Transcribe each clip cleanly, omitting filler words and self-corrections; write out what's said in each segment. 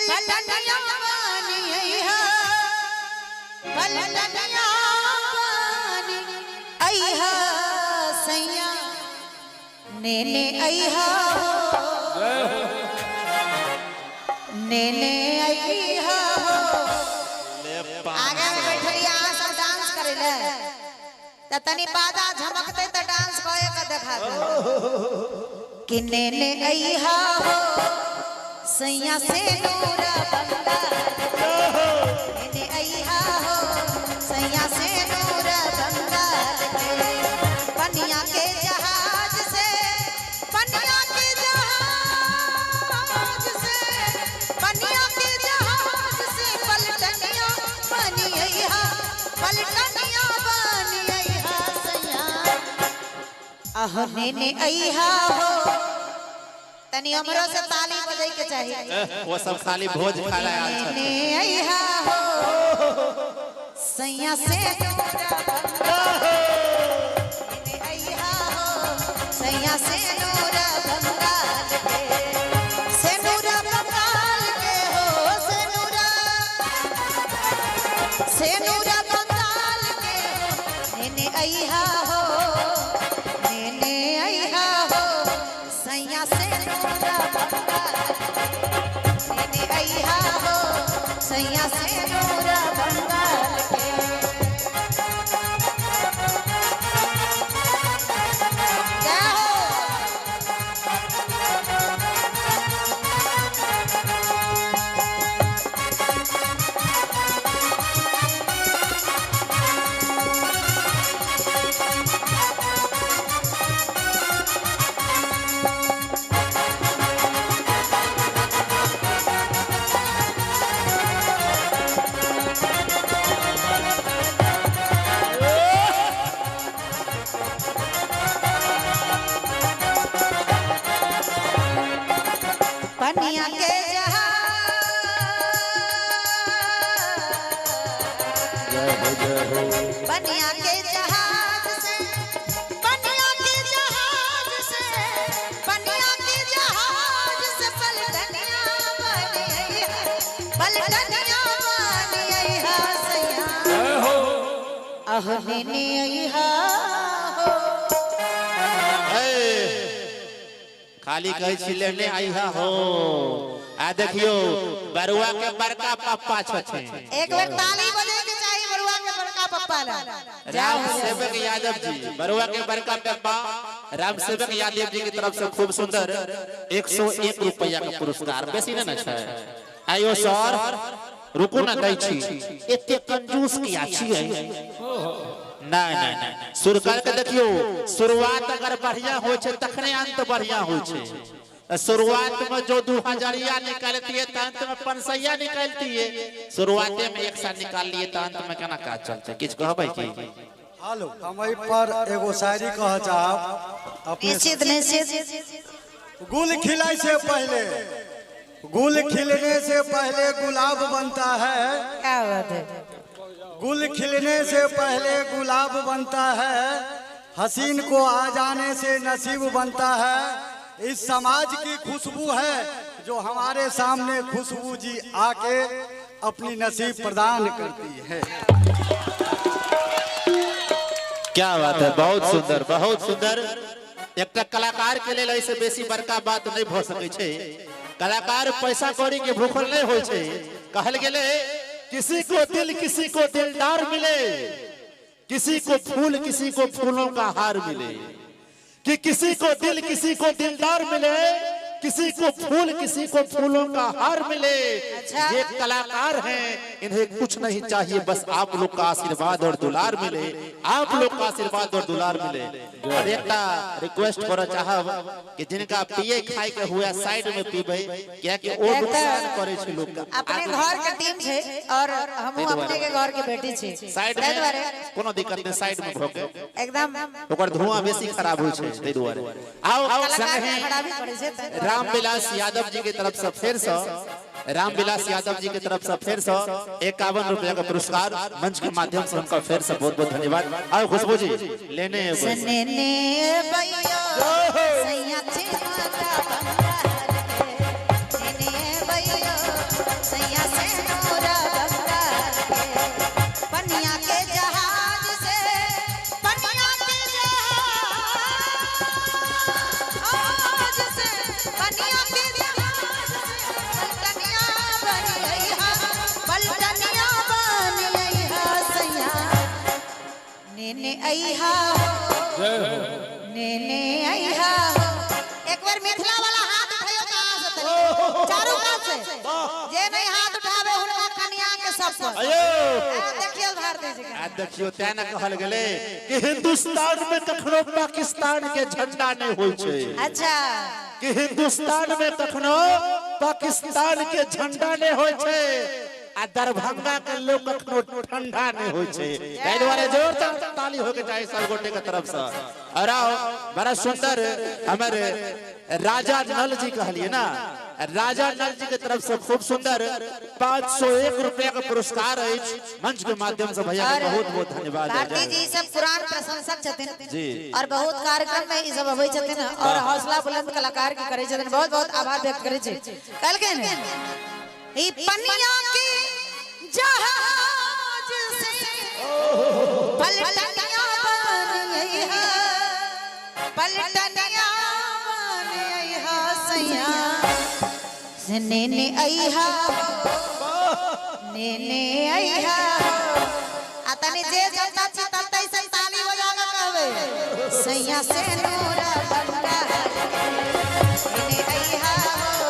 पलटनिया बनी अइहा, पलटनिया बनी अइहा सैया, नेने अइहा हो, नेने अइहा हो। आगे में बैठल अहाँ सब डांस करे ले त तनी बाजा झमकते त डांस कए के देखा दे कि नेने अइहा हो सैया से नूरा बंगाल, नेने अइहा हो सैया से नूरा बंगाल के, पनिया के जहाज से, पनिया के जहाज से, पनिया के जहाज से पलटनिया बनी अइहा, पलटनिया बनी अइहा सैया, अहो नेने अइहा हो। तनी हमरो से ताली बजै के चाही। वो सब खाली भोज खा ला आयल छथिन। नेने अइहा हो सैया से नूरा बंगाल, नेने अइहा हो सैया से नूरा बंगाल के, से नूरा बंगाल के हो, से नूरा, से नूरा बंगाल के हो, नेने अइहा हो, नेने अइहा हो सैया से नूरा बंगाल के, नेने अइहा हो सैया से नूरा बंगाल के। जय हो। पनिया के जहाज, जय हो जय हो। पनिया के जहाज से, पनिया के जहाज से, पनिया के जहाज से पलटनिया बनी अइहा, पलटनिया बनी अइहा सैया, अहो नेने अइहा हो। ए, खाली कहै छी लेने आइहा हो। आ देखियो बरुआ के बड़का पप्पा छथिन। एक बेर ताली बजे के चाही बरुआ के बड़का पप्पा ला। राम सेवक यादव जी, बरुआ के बड़का पप्पा राम सेवक यादव जी की तरफ से खूब सुंदर 101 रुपया का पुरस्कार। बेसी ने छै। आयो सर रुकू ना, दै छी। एते कंजूस किया छियै? नहीं नहीं नहीं, शुरू करके देखियो, शुरुआत अगर बढ़िया होइ छै तखने अंत बढ़िया होइ छै। शुरुआत में जो 2000 निकालती है त अंत में 500 निकालती है। शुरुआते में एक साथ निकाल लिए त अंत में केना काज चलते? किछु कहबै की? हेलो, हम एहि पर एगो शायरी कह चाहब अपने। निश्चित निश्चित। गुल खिलाय से पहले, गुल खिलने से पहले गुलाब बनता है, क्या बात है। गुल खिलने से पहले गुलाब बनता है, हसीन को आ जाने से नसीब बनता है। इस समाज की खुशबू है जो हमारे सामने खुशबू जी आके अपनी नसीब प्रदान करती है। क्या बात है, बहुत सुंदर बहुत सुंदर। एकटा कलाकार के लेल ऐसे बेसी बड़का बात नहीं भ सकै छै। कलाकार पैसा कौड़ी के भूखल नहीं होइ छै। कहल गेलै किसी को दिल किसी को दिलदार मिले, किसी को फूल किसी को फूलों का हार मिले, कि किसी को दिल किसी को दिलदार मिले, किसी को फूल किसी को फूलों का हार मिले। अच्छा। ये कलाकार हैं, इन्हें कुछ नहीं चाहिए, बस आप लोग का आशीर्वाद और दुलार मिले, आप लोग का आशीर्वाद और दुलार मिले। और एकटा रिक्वेस्ट करऽ चाहब कि जिनका पिए खाए के हुआ साइड में पीबै, कियाकि ओ नुकसान करे छै लोग का। अपने घर के टीम छै और हमहूँ अपने के घर के बेटी छी, साइड ताहि दुआरे में कोनो दिक्कत नहीं, साइड में भऽ के एकदम ओकर धुआं बेसी खराब होइ छै, ताहि दुआरे। आओ कलाकार संगहि के खराबी पड़ै छै ताहि दुआरे। रामविलास यादव जी के तरफ से फिर से, रामविलास यादव जी के तरफ से फिर से 51 रुपया का पुरस्कार मंच के माध्यम से उनका फिर से बहुत बहुत धन्यवाद। आओ खुशबू जी लेने एबै। सनेने भैया सैया छिनरा बंगाल के, नेने भैया अइहा हो, नेने अइहा हो। एक बार मिथिला वाला हाथ उठाइयो कहां से तनी चारू कात से, जे नहीं हाथ उठावे हुनका कन्या के सब पर। अयो देखियो भारती जी के। आ देखियो तें न कहल गेलै कि हिंदुस्तान में कखनो पाकिस्तान के झंडा नहीं होई छै। अच्छा, कि हिंदुस्तान में कखनो पाकिस्तान के झंडा नहीं होई छै आ दरभंगा के लोग कखनो ठंडा नहीं होई छै। ताहि दुआरे जोर से ताली होके चाही सब गोटे के तरफ से। और आओ बड़ा सुंदर हमर राजा नल जी कहलिए ना, राजा नल जी के तरफ से खूब सुंदर 501 रुपया का पुरस्कार अछि मंच के माध्यम से भैया के बहुत बहुत धन्यवाद। भारती जी सब पुरान प्रशंसक छथिन जी और बहुत कार्यक्रम में ई सब अबै छथिन और हौसला बुलंद कलाकार के करै छथिन, बहुत बहुत आभार व्यक्त करै छी। कहलखिन ई पनिया के जहाज से पलटनिया बन अइहा, पलटनिया बन अइहा सैया, से नेने अइहा, नेने अइहा। आ तनी जे जनता छी ततै से ताली बजा के कहबै सैया से नूरा बंगा नेने अइहा हो,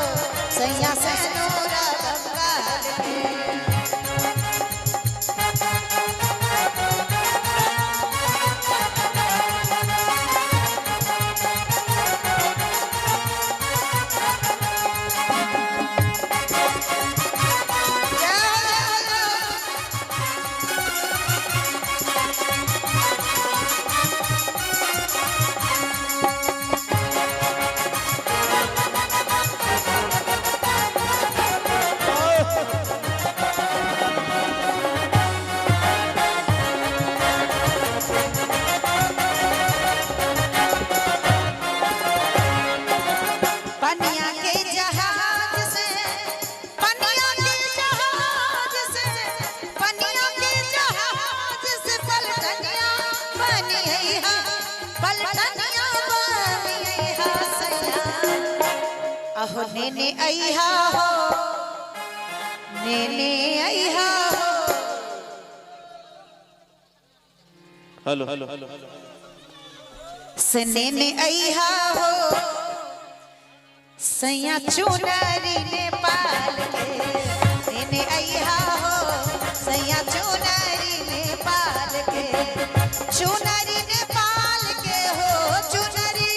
सैया से नूरा बंगा। पनिया के जहाज से, पनिया के जहाज से, पनिया के जहाज से पलटनिया बनी अइहा, पलटनिया बनी अइहा सैया। अहो नेने अइहा हो, नेने अइहा हो। हेलो हेलो से नेने अइहा हो सैया चुनरी नेपाल के, नेने अइहा हो सैया चुनरी नेपाल के, चुनरी नेपाल के हो, चुनरी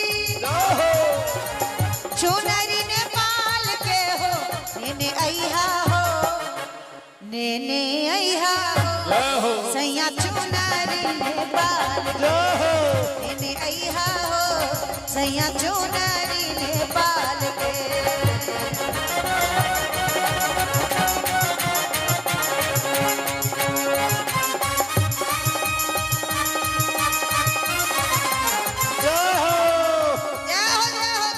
चुनरी नेपाल के हो, नेने अइहा हो, नेने अइहा हो सैया चुनरी नेपाल के, नेने अइहा हो सैया चुनरी नेपाल के। जय हो। जय हो, जय हो।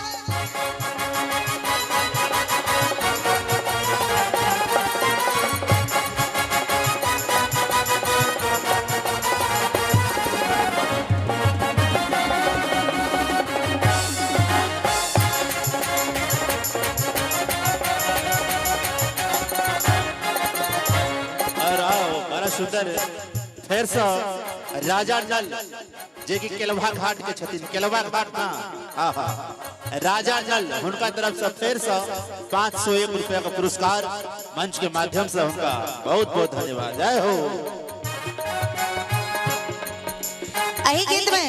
और आओ बड़ा सुंदर फिर से राजा नल जे कि केलवा घाट के छथिन, केलवा घाट ना, आहा राजा नल हुनका तरफ से फिर से 501 रुपया का पुरस्कार मंच के माध्यम से हुनका बहुत बहुत धन्यवाद। जय हो। एही गीत में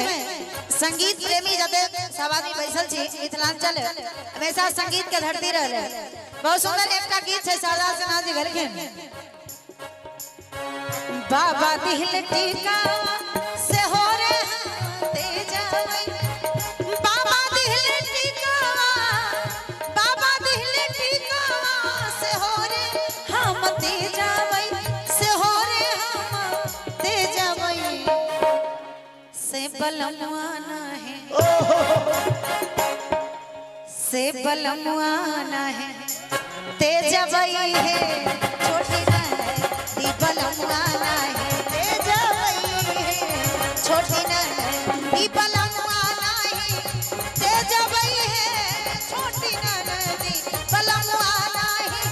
संगीत प्रेमी जते सब आदमी बैसल छी, मिथिलांचल हमेशा संगीत के धरती रहले। बहुत सुंदर एकटा गीत छै शारदा सिन्हा जी गेलखिन, बाबा दिल टीका से हो रे ते जावई, बाबा दिल टीका, बाबा दिल टीका से हो रे हम ते जावई, से हो रे हम ते जावई, से बलमुआना है, से बलमुआना है ते जबई है, छोटी नदी बलमुआना है ते जबई है, छोटी नदी बलमुआना है ते जबई है, छोटी नदी बलमुआना है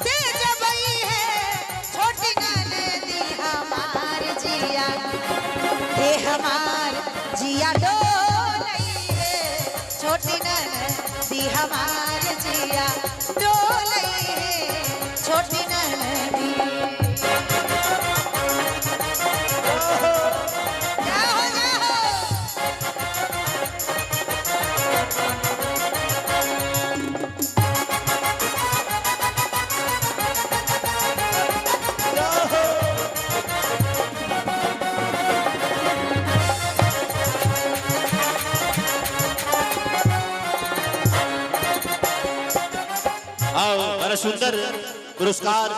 ते जबई है, छोटी नदी हमार जिया। हे हमार जिया डोलई रे, छोटी ननदी हमार जिया डोलई रे, छोटी ननदी। जाओ जाओ। आओ, बड़ा सुंदर पुरस्कार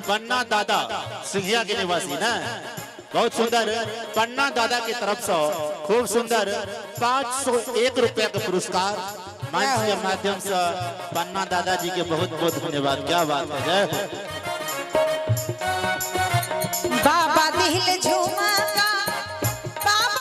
पन्ना दादा सिंघिया के निवासी ना, बहुत सुंदर पन्ना दादा की तरफ से खूब सुंदर 501 रुपया का पुरस्कार मंच के माध्यम से पन्ना दादा जी के बहुत बहुत धन्यवाद। क्या बात है, जय हो। बाबा दिल झूमा